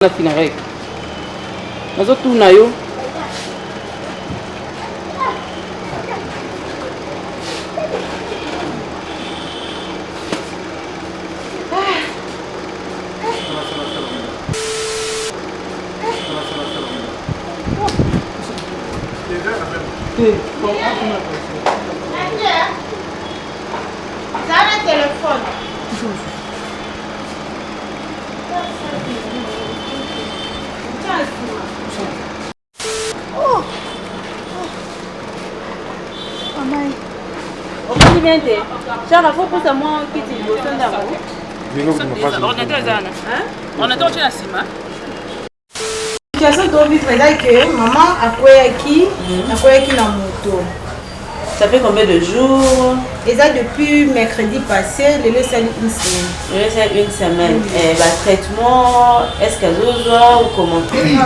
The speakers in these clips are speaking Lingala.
Na finarek nazotuna yo. Omoni bien te chaka fo pusa mwa kiti liboso ndako. Ordinateur eza wana, ordinateur otie na nsima. Situation tovivre eza ke mama akweyaki, akweyaki na moto. Ça fait combien de jours? Eza depuis mercredi passé, lelo esali une semaine. Lelo esali une semaine. Eh, ba traitement, est-ce qu'azozwa ou comment? Non, non.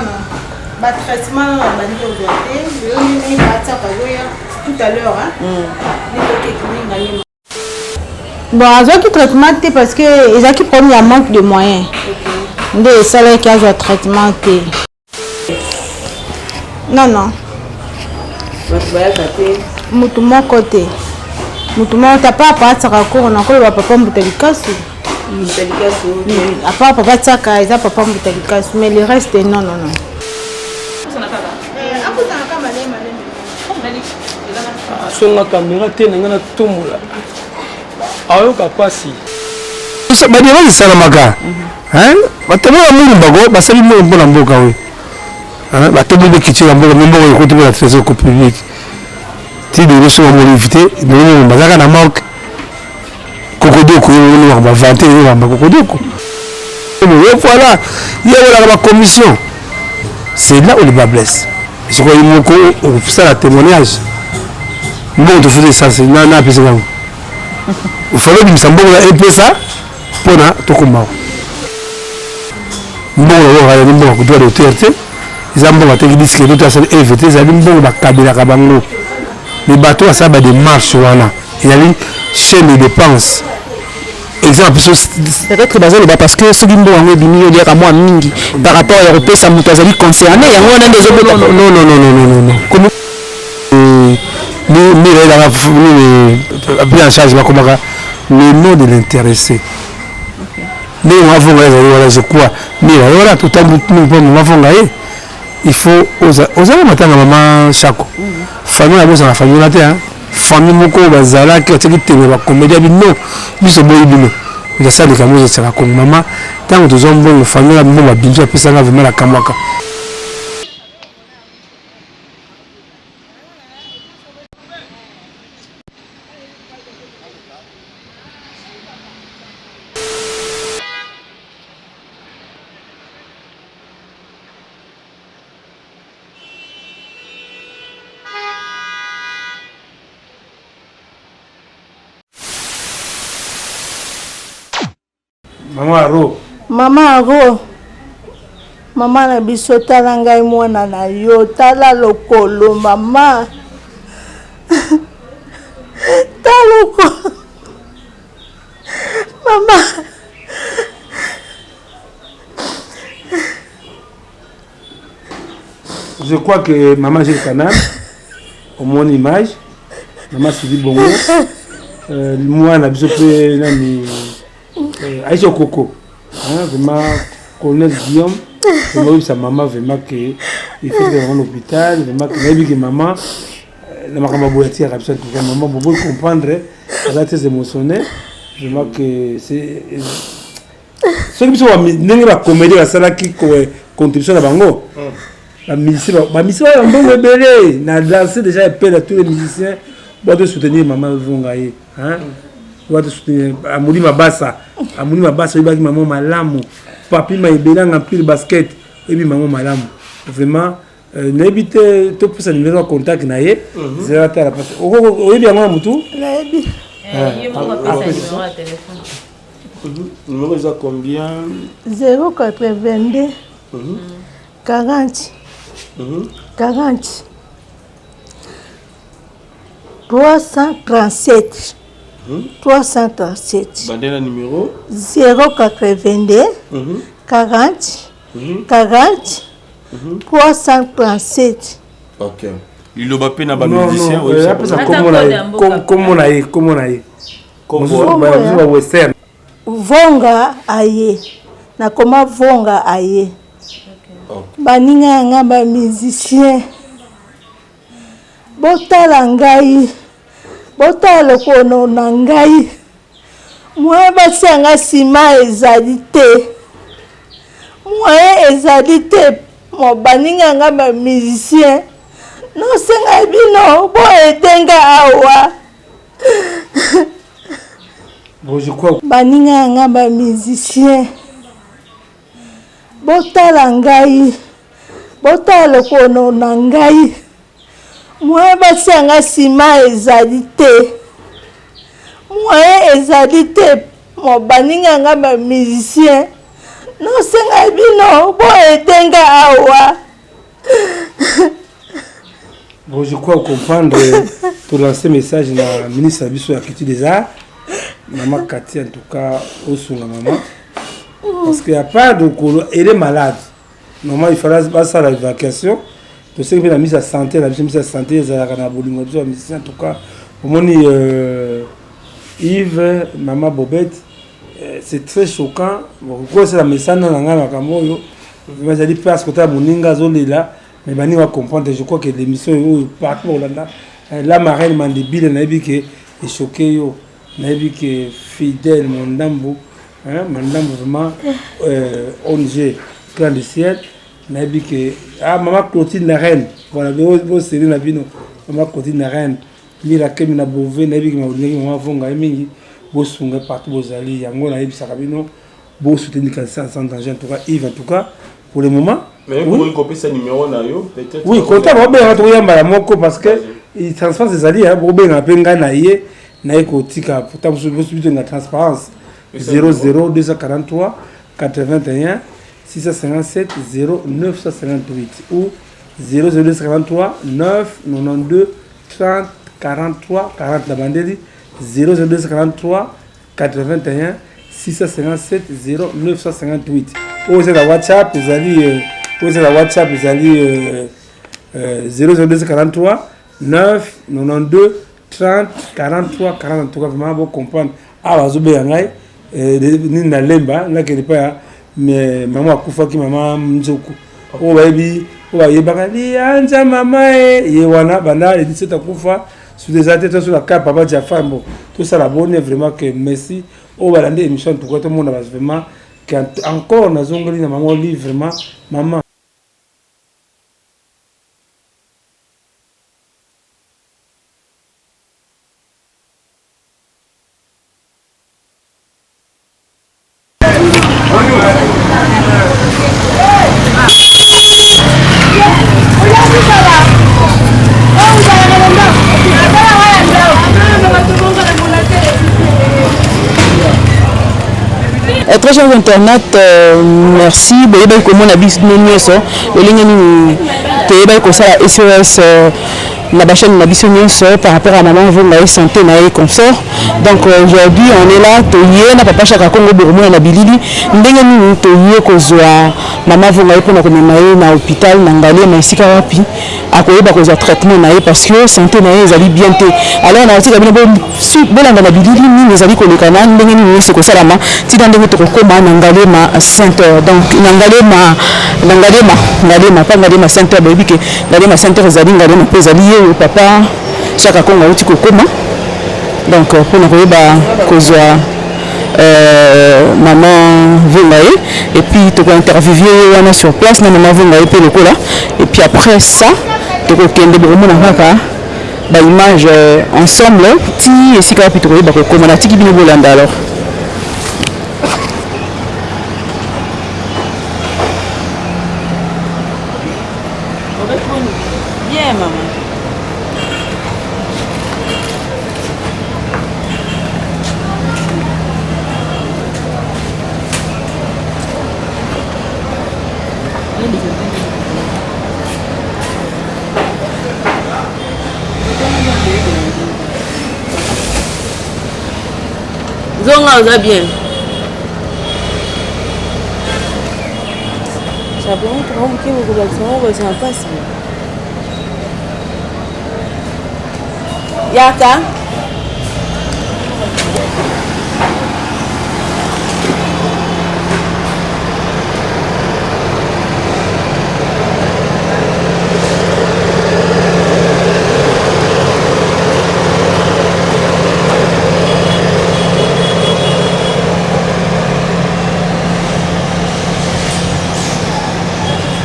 Ba traitement non, bandi kozwa te. Lelo nini batiaka azoya tout à l'heure, hein? Nitoki ngani. Bon, azwaki traitement te parce que ezalaki problème ya manque de moyens. Nde esalaki azwa traitement te. Non, non. Bato bayaka te. Motu moko te. Motu moko te, apart atisaka koro nakoloba papa Mbuta Likasu. Mbuta Likasu. Apart papa tiaka eza papa Mbuta Likasu, mais le reste non, non, non. Asonga kamera te na ngai natombola ayoka mpasi. Bademande esalamaka batombola mulu bako basali mbongo mpona mboka oyo batomboli mpe culture ya mboka, me mbongo ekoti mpo na trésor public ti lelo. Soki bamoni te lelo bazalaka na morgue kokodoko oyo bavante oyo bamba kokodoko ye, voilà, ye olaka bacommission, c'est là où le bât blesse. Soki ye moko okosala témoignage, mbongo tofuti essence na apesa yango, ofali obimisa mbongo na epesa mpona tokomao mbongo na bango. Ezali mbongo ya droit d'auteur te, eza mbongo ateki disque to asali eve te, ezali mbongo bakabelaka bango. Mais bato basala badémarche wana, ezali chaîne de dépense. Exemple biso. Peut-être bazoloba parce que soki mbongo yango ebimi, oliaka mwa mingi par rapport ya kopesa moto azali concerné. Yango wana nde ezobota. Non, non, non, non, non, non, non. Mira ezalaka nini, pris en charge, bakomaka le nom de l'intéressé. Ndenge mavonga ezali wana, je crois mira ye wana totambi mpo mavonga ye. Il faut ozala matanga mama Chako, famille na bozala famille wana te, famille moko bazalaki batiaki tembe, bacomédien bino, biso boyi bino asala likambo ozosala Kongo. Mama, ntango tozwa mbongo, famille na mbongo babimisi, bapesanga, vraiment nakamwaka. Mama Aro. Mama Aro, mama na biso, tala ngai mwana na yo, tala lokolo mama, tala lokolo mama. Je crois que maman Gilles Canal, au mon image, maman Sylvie Bongo, moi, na biso pe nani, Aïcha Koko, hein, vraiment, colonel Guillaume, vraiment, sa maman, vraiment, que il faut que à l'hôpital, vraiment, que nayebi que maman, na makambo boye atiaka biso. En tout cas, maman bobo comprendre, aza très émotionné, vraiment que c'est soki biso ndenge bacomédie basalaki contribution na bango, bamusicien baya mbongo ebele na lance déjà appel à tous les musiciens bato soutenir mama Vonga ye, bato soutenir Amuli Mabasa. Amuli Mabasa oyebaki mama malamu, Papi Maebelanga Mpile Basket oyebi mama malamu. Vraiment, nayebi te, topesa numéro ya contact na ye, zela tala parce oyebi yango na motu. Nayebi. Numéro eza combien? 082 40 40 337 337. Bandela numéro. 082 40. 40 337. Ok. Liloba pe na ba musiciens oyo apesa kombo na ye, kombo na ye, kombo na ye. Mosusu ba western. Vonga aye. Nakoma vonga aye. Baninga ya nga ba musiciens. Botala ngai. Botala lokono na ngai. Moyen batia nga sima ezali te. Moyen ezali te. Mo baninga nga ba musicien. Nosenga bino bo aide nga awa. Bon, je crois. Baninga nga ba musicien. Botala ngai. Botala lokono na ngai. Moyen batia nga sima ezali te. Moyen ezali te. Mo baninga nga ba musicien. Nosenga bino bo aide nga awa. Bon, je crois comprendre to lancer message na ministre na biso ya culture des arts maman Cathy en tout cas osunga maman parce que à part de kolo elle est malade. Normalement il fallait basala évacuation tosengi mpe na ministre ya santé na biso ministre ya santé ezalaka na bolingo na biso ya musicien en tout cas omoni euh, Yves mama Bobette euh, c'est très choquant kokosela mesana na ngai makambo oyo vraiment ezali place kotala moninga azolela mais baninga comprendre je crois que l'émission oyo partout bakolanda euh, la marraine mandebile nayebi ke echoke yo nayebi ke fidèle mondambo Hein, mandambo vraiment euh, ONG clan du ciel nayebi ke ah mama Clotilde la reine voilà boseli na bino mama Clotilde la reine mira kemi na bove nayebi ke mabolingaki mama vonga ye mingi bosunga partout bozali yango nayebisaka bino bosoutenir kanisa sans danger en tout cas Yves en tout cas pour le moment. Mais oui. kopesa numéro na yo peut-être. Oui, kota babengaka tokoyambala moko parce que transparence ezali bokobengaka mpe ngai na ye naye kotika pourtant biso biso na transparence 00 243 81 657 0958 ou 00243 9 92 30 43 40 na bandeli 00243 81 657 0958 oyo eza na whatsapp ezali oyo eza na whatsapp ezali 00243 9 92 30 43 40 en tout cas vraiment bo comprendre awa azobeya ngai eh, nini na lemba nakende epai ya mama akufaki mama nzoku oyo bayebi oyo bayebaka lianza mama e ye wana banda edisete akufa susu eza te tosola ka papa jafar mbo tosala boni vraiment que merci oyo balandi émission en tout cas tomona bas vraiment que encore nazongeli na mama olive vraiment mama Eh, très chers internautes, euh, merci. Boyebaki komona biso nyonso lolenge nini toyebaki kosala SOS euh, na ba chaîne na biso nyonso par rapport à maman Vonga et santé na ye confort. Donc euh, aujourd'hui on est là toye na papa Chaka Kongo bokomona na bilili ndenge nini toye kozwa maman Vonga ye mpona komema ye na hôpital na Ngaliema esika wapi akoyeba kozwa traitement na ye parce que santé na ye ezali bien te. Alors na kotika bino bolanda na bilili nini ezali koleka na ndenge nini nyonso ekosalama tina ndenge tokokoma na Ngaliema Center. Donc na Ngaliema na Ngaliema Ngaliema pa Ngaliema Center boyebi ke Ngaliema Center ezali Ngaliema mpe ezali ye oyo papa Chaka Kongo auti kokoma donc mpona koyeba kozwa euh, maman Vonga ye et puis toko interviewer ye wana sur place na maman Vonga ye mpe lokola et puis après ça tokokende bokomona kaka ba image euh, ensemble ti esika wapi tokoyeba kokoma natiki bino bolanda alors. Bien, maman. Zonga oza bien. Chaperon motuka moke bokolakisa ngo kozala mpasi. Yaka.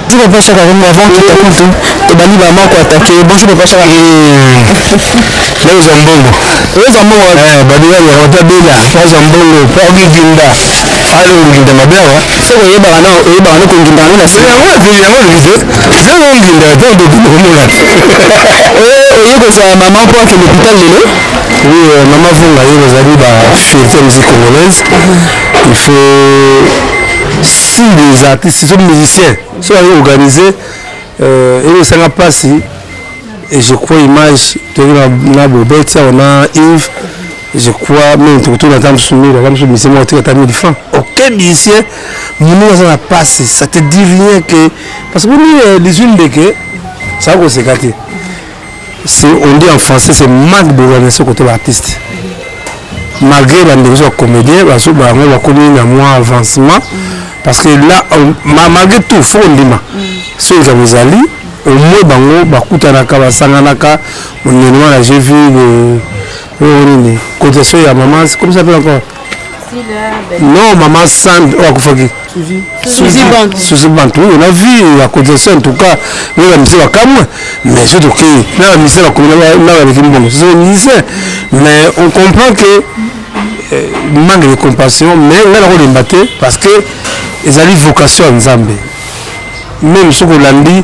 Bonjour papa Chaka Kongo, avant tout à kutu tobandi ba ko attaquer. Bonjour papa Chaka. Nazwa mbongo. Ozwa mbongo wapi? Eh, babila ya wata bela, nazwa mbongo, po akinda. Alo nginda mabe awa. Soki oyebaka na oyebaka no konginda yango na sima. Yango ati yango olobi te. Zelo nginda to to komona. Eh, oye kozwa mama mpo akende hôpital lelo? Oui, euh, maman Vunga ye bazali ba fierté ya musique congolaise. Il faut si les artistes, si les musiciens sont organisés, euh, et esanga mpasi et je crois image toyaki na bobeti awa na Yves je crois même tokotuna ata mosusu mille ata mosusu musicien moko atika ata 1000 francs aucun musicien moninga aza na mpasi ça te dit rien que parce que oni lizwi ndeke ça koseka te c'est on dit en français c'est manque d'organisation côté baartiste malgré bandeko so bacomédien baso bango bakomi na mwa avancement parce que là malgré tout faut kondima soki likambo ezali au moins bango bakutanaka basanganaka monene wana j'ai vu oyo nini cotisation ya mama comme ça s'appelle encore non maman Sand oyo akufaki Suzy Bantu on a vu la cotisation en tout cas oyo bamisi bakamwe mais soki tokei na bamisi bakomi na baleki mbongo ce sont des musiciens mais on comprend que euh, manque de compassion mais ngai nakolemba te parce que ezali vocation ya nzambe meme soki olandi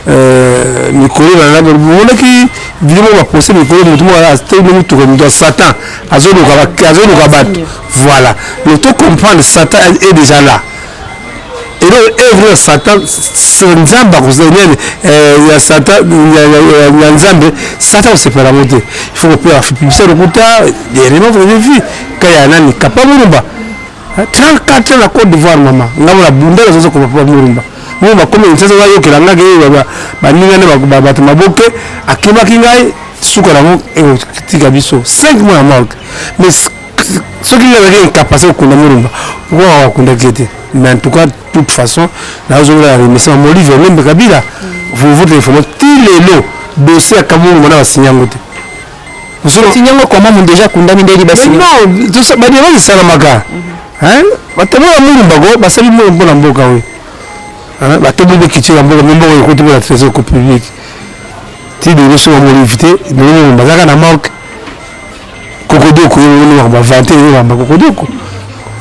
euh, mikolo omonaki video moko baposte mikolo moto moko atelemi motuka moto ya satan azoluka bato voilà mais to comprendre satan est déjà là eloko evre ya satan nzambe akozala nini ya satan ya nzambe satan akosepela yango te il faut kopela publicité lokuta dernièrement vous avez vu ka ya nani kapa mulumba 34 ans na Côte d'Ivoire mama nga mona bunda nazozo koma papa mulumba mulumba komi nsaza bayokela nga ke baninga nde bato maboke akimaki ngai suka nango ekotika biso 5 mois ya morgue mais soki ngai azalaki incapacité kokunda mulumba pourquoi akundaki ye te mais en tout cas toute façon nazongela na remerciement molive lembe kabila vous votre information ti lelo dossier ya kamulumba na basinya yango te Signe yango comment mon déjà kundami ndeli ba signe. Non, tout ça ba dialogue esalamaka. Hein? Bato ya mulumba ko basali mbongo mpo na mboka oyo. Hein? Bato mpe culture ya mboka, mboka ekoti mpo na trésor public. Ti lelo soki bamolive te, lelo mulumba azalaka na morgue. Kokodoko oyo omoni makambo avante oyo makambo kokodoko.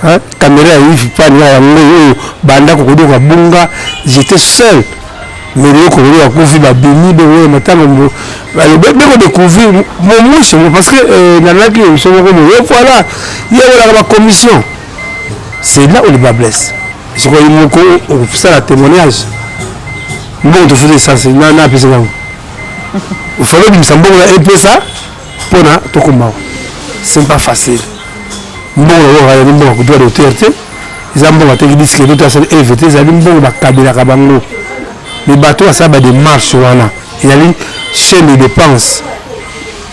Hein? Caméra ya Yves Pani yango oyo banda kokodoko abunga, j'étais seul. Mais lelo kololo akufi babimi bongo matanga beko découvrir momwiso parce que euh, nalandaki émission moko boye voilà ye olaka ba commission c'est là où le bas blesse sikoyo ye moko okosala témoignage mbongo tofuti essence na apesa yango ofali obimisa mbongo na epesa mpona tokombawa c'est pas facile mbongo na yango ezali mbongo ya droit d'auteur te eza mbongo ateki disque to asali eve te ezali mbongo bakabelaka bango mais bato basala ba démarche wana ezali chaîne de dépense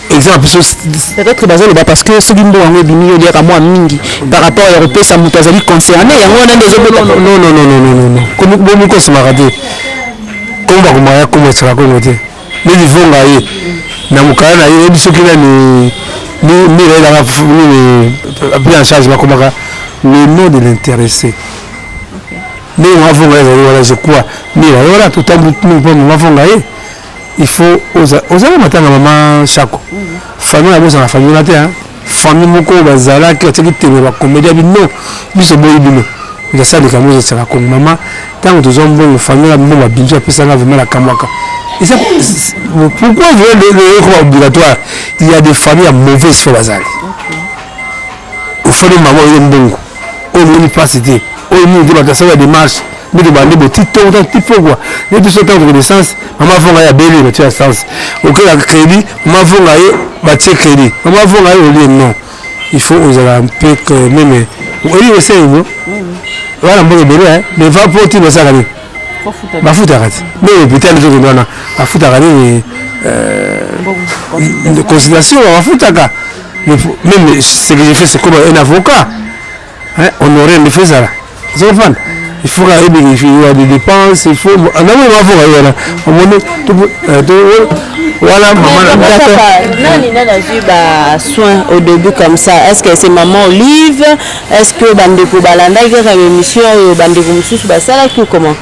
exemple biso peut-être bazoloba parce que soki mbongo yango ebimi yo oliaka mwa mingi par rapport ya kopesa moto azali concerné yango wana nde ezobota non non non non non non bomikosamaka te kombo bakomaka ya kombo esaka kongo te neti vonga ye na mokala na ye oyebi soki nani mira elaka nini pris en charge bakomaka le nom de l'intéressé ndenge mama vonga ye ezali wana je crois mira ye wana totambi mpo mama vonga ye il faut ozala matanga mama shako famille na bozala famille wana te famille moko bazalaki batiaki tembe bacomédien bino biso boyi bino Nasala likambo oyo ezalaka kongo mama ntango tozwa mbongo famille na mbongo babimisi bapesanga vraiment nakamwaka eza pourquoi ekoma obligatoire il y a des familles ya mauvaise foi bazali ofali mama oyo mbongo oyo omoni mpasi te oyo mingi te bato asala démarche nde tobandi bo ti tongo ti pokwa nde biso ntango tokende essence mama avonga ye abeli batie essence okela crédit mama avonga ye batie crédit mama avonga ye olie non il faut ozala mpe que meme oyebi osei no wana mbongo ebele mais va po tina osalaka nini Bafutaka te. Mais hôpital ezokende wana bafutaka nini? Consultation bafutaka. Même ce que je fais, c'est comme un avocat, hein, honoraire nde faut ezala, ozocomprendre? Il faut kaka il y a des dépenses, il faut namoni bavoka ye wana, omoni wana mama. Nani nani azwi ba soins au début comme ça? Est-ce que c'est maman Olive? Est-ce que bandeko balandaki kaka émission oyo bandeko mosusu basalaki ou comment?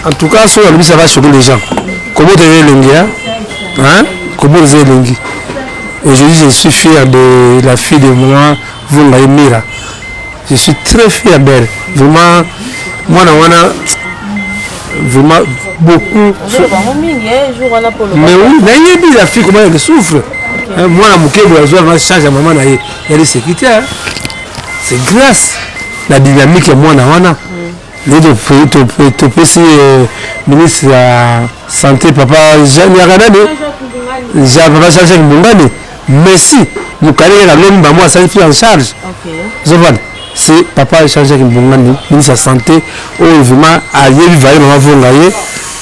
En tout cas, soki alobi, ça va choquer les gens. Kobota eza elengi, hein, kobota eza elengi. Aujourd'hui, je suis fier de la fille de maman Vunga Mira. Je suis très fier d'elle vraiment. Mwana wana vraiment beaucoup. Mais oui, nayebi la fille, comment elle souffre. Mwana moke boye azwa vraiment charge ya mama na ye ya sécurité. C'est grâce la dynamique ya mwana wana nde topesi ministre ya santé, papa yaka nani, papa Jean-Jacques Mbungani. Merci. Mokale kaka lomi bango asali prise en charge. Ozovanda, c'est papa Jean-Jacques Mbungani, ministre ya santé, oyo vraiment ayebi valeur mama Vonga ye,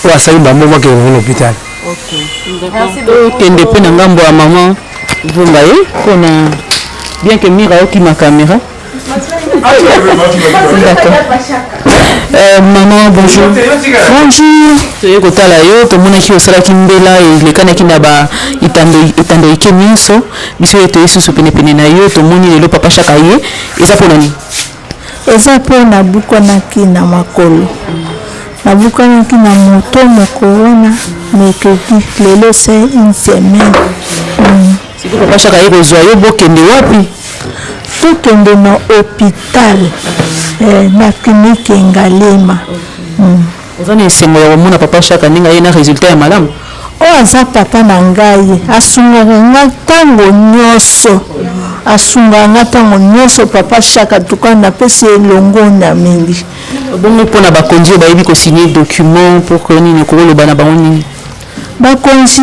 oyo asali bango bakende bango na hôpital. Okende mpe na ngambo ya mama Vonga ye mpona bien que Mira okima caméra. D'accord. Maman, bonjour. Bonjour. Toye kotala yo, tomonaki osalaki mbela elekanaki na ba etando eke nyonso. Biso ye toye susu penepene na yo, tomoni lelo papa Chaka ye. Eza mpona nini? Eza mpo nabukanaki na makolo, nabukanaki na moto moko wana mekoki lelo c'est une semaine. Sikoyo papa Chaka ye kozwa yo, bokende wapi? Tokende na hôpital, na clinique Ngaliema. Oza na esengo ya komona papa Chaka ndenge aye na résultat ya malamu? Oyo aza papa na ngai, asungaka nga ntango nyonso, asungaka nga ntango nyonso. Papa Chaka tuka, napesi elongo na mingi. Bongo mpona bakonzi oyo bayebi kosigne document pour que nini, okoloba na bango nini? Bakonzi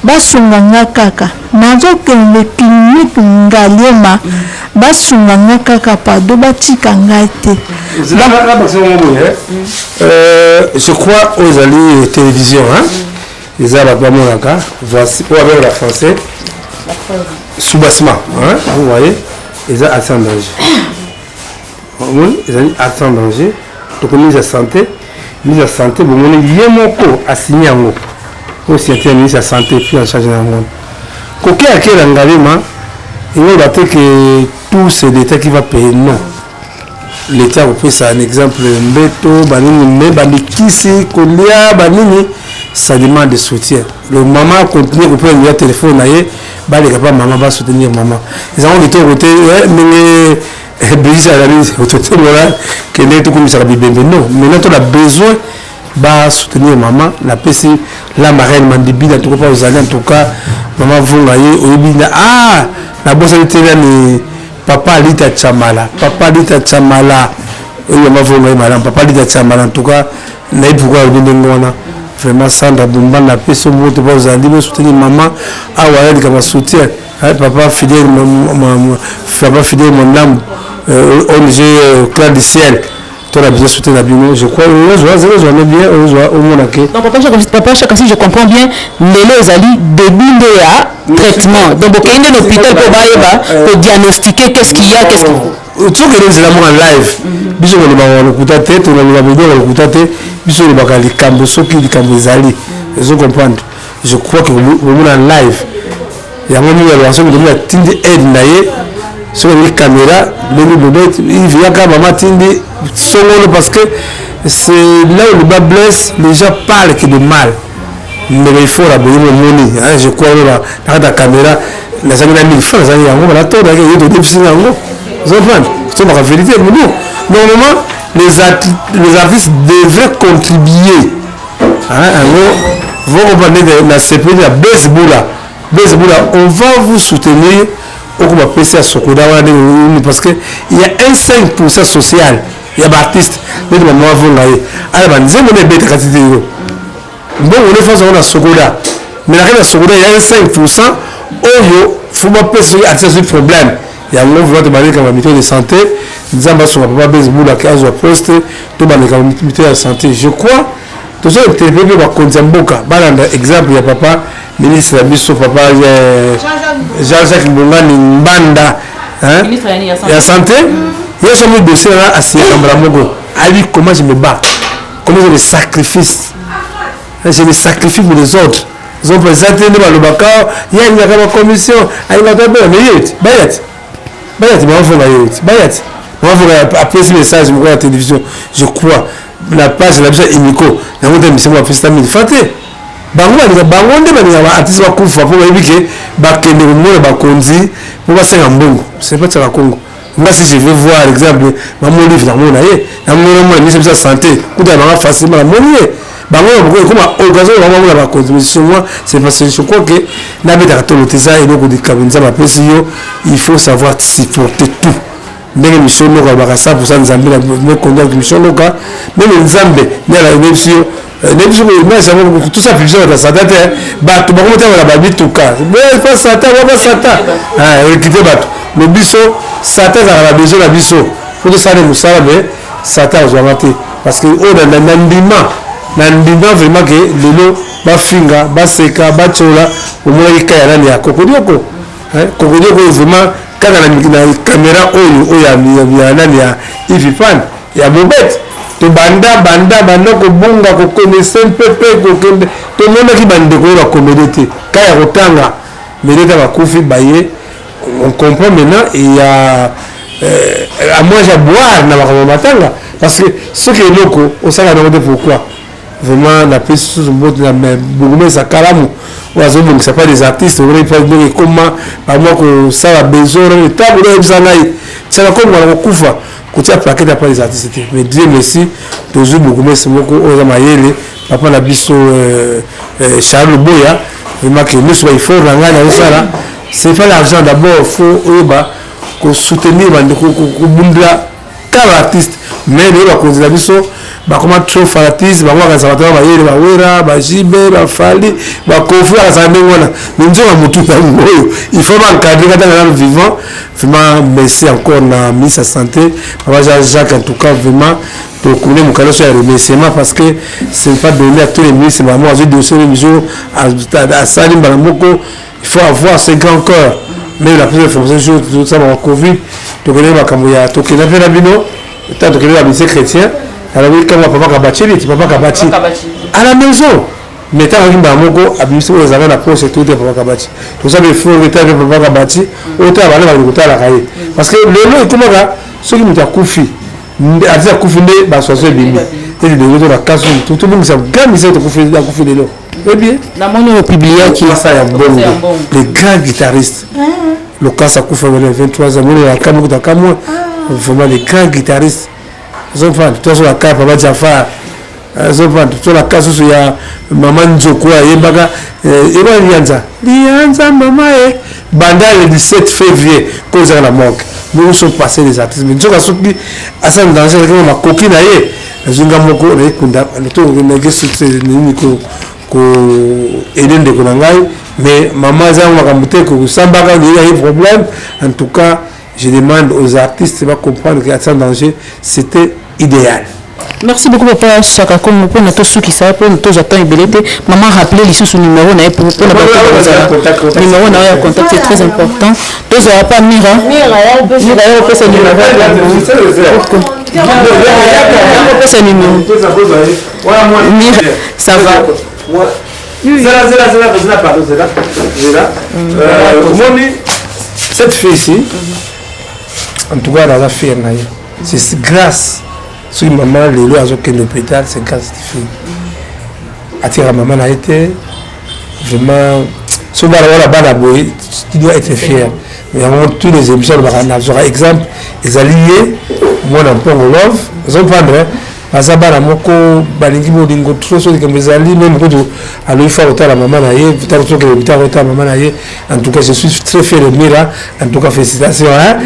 basunga nga kaka, nazokende clinique Ngaliema, basunga nga kaka, pardon, batika ngai te. Je crois oyo ezali télévision, eza bato bamonaka. Voici oyo abengaka français soubassement. Vous voyez, eza accident danger, omoni, ezali accident danger. Toko mise ya santé, mise ya santé, bomoni ye moko asigne yango, oyo signature ya ministre ya santé, pris en charge na yango. Koke akela Ngaliema, eloba te que tout c'est l'État qui va payer. Non, l'État akopesa un exemple mbeto, banini, me bamikisi, kolia, banini, ça demande de soutien. Le mama continue kopesa ya telefone na ye, baleka pa mama, basoutenir mama. Ezango kitoko te ndenge Brigitte azali totembola kende tokomisaka bibembe. Non, maintenant on a besoin basoutenir mama. Napesi la marraine Mandibila, en tout cas pa ozali, en tout cas mama Vunga ye oyebi na ah, nabosani te nani, papa Alita Chamala, papa Alita Chamala oyo mama Vunga ye malamu, papa Alita Chamala. En tout cas nayebi pourquoi alobi ndenge wana. Vraiment, Sandra Bumba, napesi moto pa ozali, bosoutenir mama awa, ya likambo soutien. Papa Fidèle, papa Fidèle Mondamu, ONG Clair du Ciel, tona bien soutien na bino. Je crois ozwa ozwa bien, ozwa omona ke Donc papa Chaka, si je comprends bien, lelo ezali début nde ya traitement. Donc bokende nde na hôpital mpo bayeba kodiagnostiquer qu'est-ce qu'il y a, qu'est-ce qu'il Tokende nzela moko live. Biso kolobaka lokuta te, tolobaka biloko lokuta te. Biso olobaka likambo soki likambo ezali, ezo comprendre. Je crois que omona live yango mingi alobaka soki moto atindi aide na ye, soki alingi caméra ndenge bobe yaka mama atindi songolo, parce que c'est là où le bât blesse, les gens parlent que de mal. Mais il faut la boye momoni. Je crois na kati ya caméra nazangi na 1000 francs, nazangi yango banatonaki ye todefisi yango, ozocomprendre, tobaka vérité. Bon, normalement les artistes devraient contribuer yango. Vous comprenez, na sepeli ya Blaise Bula. Blaise Bula, on va vous soutenir. Okoma pesi ya SOCODA wana ndenge, parce que il y a un 5 social ya baartiste ndenge mama avonga ye ala banzembo nde ebetaka ti te yo mbongo nde fasi yango na SOCODA. Mais na kati ya SOCODA ya un 5 oyo faut bapesa soki artiste azwi problème. Yango vraiment tobaleka ba mutuelle de santé. Nzambe asunga papa Blaise Bula ke azwa poste to baleka mito ya santé. Je crois tozo interpeller mpe bakonzi ya mboka balanda exemple ya papa ministre na biso papa eh, Jean-Jacques Mbongani Mbanda hein, ya santé ye somi dossier wana asinyaka mbala moko ayebi comment je me bats, comment je me sacrifice, je me sacrifie pour les autres. Ozompa eza te nde balobaka ye alingaka bacommission, alingaka bela mais ye ti baya ti baya ti baofonga ye ti baya ti baofonga apesi message moko ya télévision, je crois na page na biso ya Unico yango te mission bapesi 100 000 francs te. Bango balinga bango nde balinga ba artiste bakufa mpo bayebi ke bakende komona bakonzi mpo basenga mbongo. C'est pas Tsaka Congo. Nga si je veux voir exemple mama Olive namona ye, namona mona ministre biso ya santé kuta banga facilement namoni ye. Bango bakoki ekoma occasion bango bamona bakonzi, mais sur moi c'est parce que je crois que nabetaka tolo te, eza eloko likambo Nzambe apesi yo, il faut savoir supporter tout. Ndenge mission loka alobaka 100% Nzambe na mekonda mission loka meme Nzambe nde alobisi yo nayebi soki image yango tout ça publicité bato ya satan te, bato bango motambola babituka pa satan ba satan recrute bato me biso satan azalaka na besoin na biso po tosala mosala, me satan azwanga te parce que oyo na ndima na ndima vraiment ke lelo bafinga baseka batyola omonaki ka ya nani ya kokodioko kokodioko oyo vraiment kaka na caméra oyo oyo ya nani ya ivipan ya bobete tobanda banda banda kobunga kokende cmpp kokende tomonaki bandeko oyo bakomede te ka ya kotanga meleta bakufi baye. On comprend maintenant il y a à moins à boire na makambo matanga parce que soki eloko osala nango te pourquoi vraiment napesi susu mbote na bourgmestre Kalamu oyo azobongisa pa des artistes omoni pa ndenge ekoma bamwa kosala besoin ntango oyebisa ngai tiaka kongo na kokufa kotia plaquette ya pa des artistes te. Mais Dieu merci tozwi bourgmestre moko oyo aza mayele, papa na biso Charles Boya, vraiment ke nyonso ba effort na ngai nazosala c'est pas l'argent d'abord, faut oyeba kosoutenir bandeko kobundela kala artiste. Mais lelo bakonzi na biso bakoma trop fanatisme, bango bakazala bato ya mayele, bawera bajibe bafali bakofi bakazala ndenge wana, mais nzoka motu yango oyo il faut baencadre katanga nano vivant. Vraiment merci encore na ministre ya santé papa Jean Jacques, en tout cas vraiment tokune mokanda so ya remerciement parce que c'est pas donné à tous les ministres. Bango azwi dossier jour asali mbala moko, il faut avoir ce grand cœur. Mais la prise d'information jour tosala Covid tokende makambo ya tokenda mpe na bino ntango tokende na lycée chrétien alobi kama papa Kabachi neti papa Kabachi à la maison, mais ntango ayoki mbala moko abimisi oyo ezalaka na poche to te papa Kabachi toza befort eta mpe papa Kabachi oyo tala bana bakende kotalaka ye parce que lelo ekomaka soki moto akufi artiste akufi nde baswaso ebimi ete lelo to na kaso tobongisa grand misère tokufi lelo. Eh namoni oyo publiaki Lokasa ya Mbongo, le grand guitariste Lokasa akufa na 23 ans, moni akamwe kuta kamwe vraiment le grand guitariste ozomfanda tozola ka papa Jafar ozomfanda tozola ka susu ya mama Nzoko ayembaka eba lianza lianza mama e banda le 17 février kozaka na morgue. Nous sommes passés les artistes, mais nzoka soki asa na danger azalaki makoki na ye nazwi nga moko nayekunda nini koede ndeko na ngai, mais mama aza makambo te kosambaka ye problème. En tout cas je demande aux artistes va comprendre que sans danger c'était idéal. Merci beaucoup papa Chaka Kongo mpona tosukisa mpo tozwa temps ebele te. Mama rappelé lisusu numéro na ye mpona bato, numéro na yo ya contact, c'est très important. Tozwaka pa Mira, Mira ya kopesa numéro, kopesa numéro Mira, ça va. Zela zela zela zela, pardon, zela zela. Omoni cette fille ici, en tout cas naza fier na ye, c'est grâce soki mama lelo azokende hôpital, c'est grâce cette fille atikaka mama na ye te. Vraiment so bana wana bana boye, tu dois être fier. Yango tous les émissions alobaka nazwaka exemple ezali ye mwana Mpongo Love ozomprendre baza bana moko balingi bolingo trop. So likambo ezali meme kutu alobi fa kotala mama na ye ntango tokende hôpital kotala mama na ye. En tout cas je suis très fier de Mira, en tout cas félicitations hein,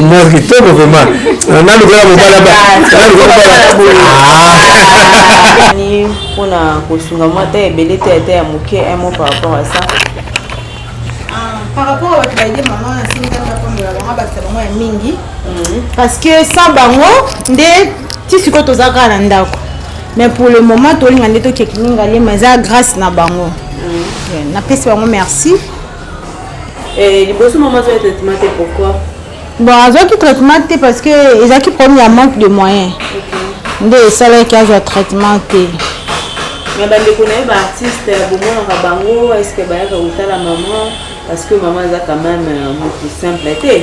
moi kitoko vraiment nalukola mobala nalukola ni mpona kosunga mwa te ebele te ete ya moke, un mot par rapport à ça. Par rapport à bato baide mama wana, asengi Nzambe apambola bango, abakisa bango ya mingi, parce que sans bango nde ti sikoyo toza kaka na ndako. Mais pour le moment tolinga nde tokeki mingi alema, eza grâce na bango. Napesi bango merci. Liboso mama azwaki traitement te, pourquoi? Bon, azwaki traitement te parce que ezalaki problème ya manque de moyen nde esalaki azwa traitement te. Mais bandeko na ye baartiste, bomonaka bango? Est ce que bayaka kotala mama? Parce que mama aza quand même motu simple te.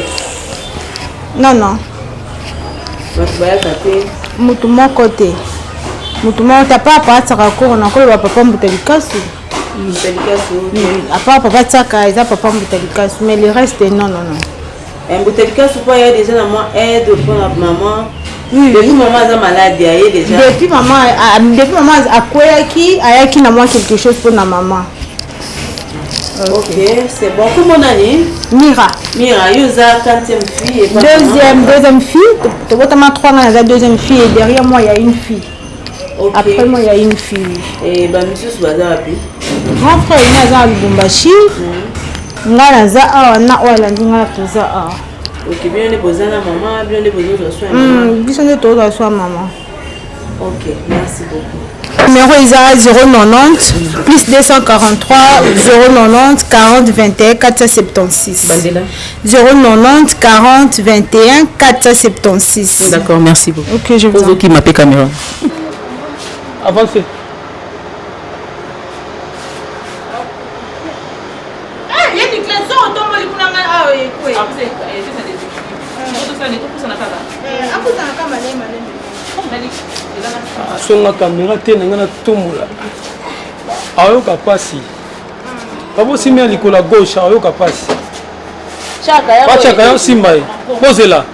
Non, non. Bato bayaka te? Motu moko te, motu moko te. Apa apa atiaka koro na koloba papa Mbuta Likasu. Mbuta Likasu. À part papa Tiaka, eza papa Mbuta Likasu, mais le reste, non, non, non. Mbuta Likasu mpo aya déjà na mwa aide mpona mama? Oui. Depuis mama aza malade, aye déjà? Depuis mama akweyaki, ayaki na mwa quelque chose mpona mama. Ok, c'est bon. Kombo nani? Mira. Mira, yo oza quantième fille? Deuxième, deuxième fille. Tobotama trois, nga naza deuxième fille et derrière moi il y a une fille. Après moi il y a une fille. Et bamisusu baza wapi? Grand frère ye aza na Lubumbashi. Nga naza awa na oyo alandi nga, toza awa. Ok, bino nde boza na mama, bino nde bozozwa soin ya mama? Biso nde tozwa soin mama. Ok, merci beaucoup. Numéro eza 090 plus 243 090 40 21 476. Bandela. 090 40 21 476. D'accord, merci beaucoup. Ok, je vous en Ozoki mape caméra. Avancez. Eh, ye Nicolas, otomboli kuna ngai awa ekwe. Akutana malemi malemi. Asonga caméra te na ngai natombola, ayoka mpasi. Babosimbi ya likolo ya gauche, ayoka mpasi. Batiaka yo, simba ye, bozela,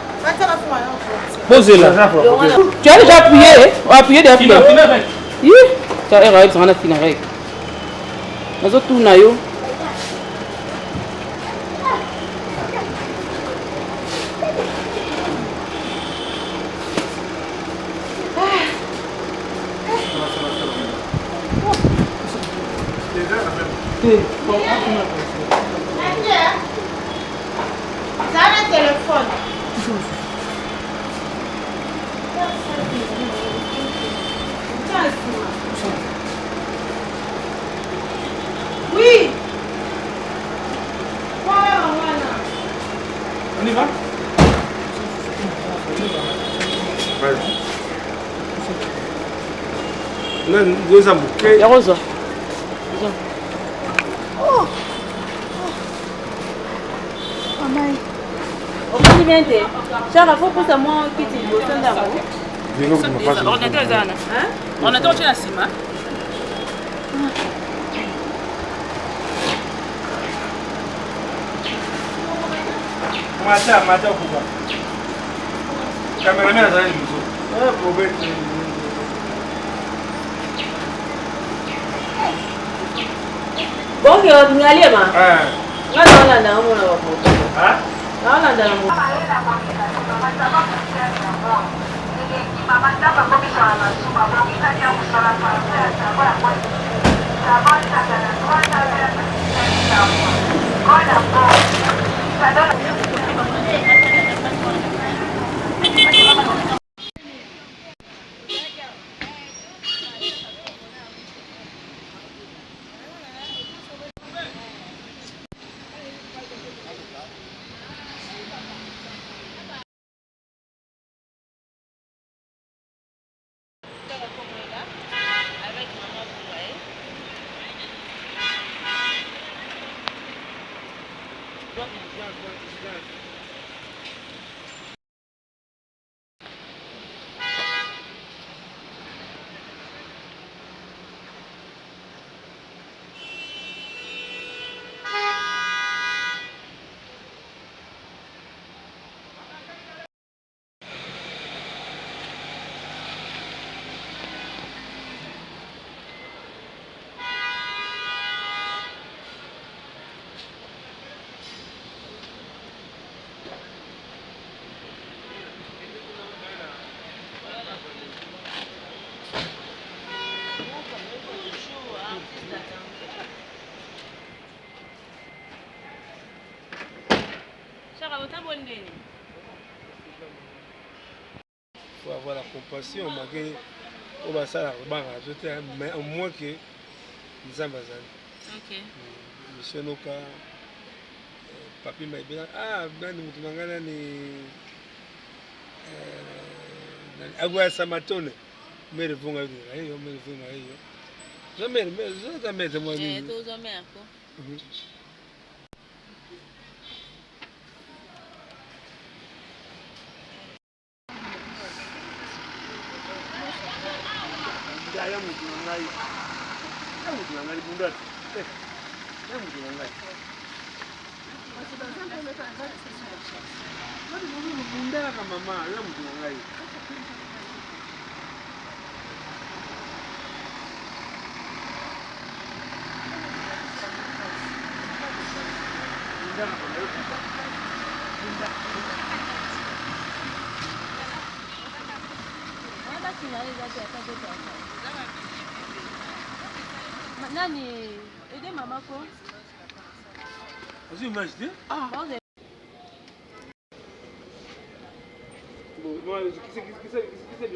bozela. Tu as déjà appuyé? Appuyé derrière. Ih, tu as erreur, tu as fini règle. Nazotuna yo. Zala téléphone. Oui. On y va. Nani eza moke? Ya kozwa. Omoni bien te. Chaka, faut posa mwa kiti liboso ndako. Ordinateur eza wana. Ordinateur otie na nsima. Mata, mata kuba. Cameraman azali liboso. Eh, problème. Bonke wapi Ngaliema? Eh. Nga naolanda, omona bafoto. Ah? Naolanda na mo. ndeni? Faut avoir la compassion malgré oyo basalaka kobangaka biso te, mais au moins que Nzambe azali. Ok. Monsieur Noka, Papi Maibela, ah nani moto na ngai nani Aguaya Samatone, mere vonga yo yo mere vonga yo. Zo mere mere zo za mere mwa nini? Eh, to zo mere ko. Ya moto na ngai, ya moto na ngai libunda te, ya moto na ngai bunda kaka mama, ya moto na ngai. Nani aide mama ko? Azwi image te? Ah. Bon, bon, qui c'est qui c'est qui c'est?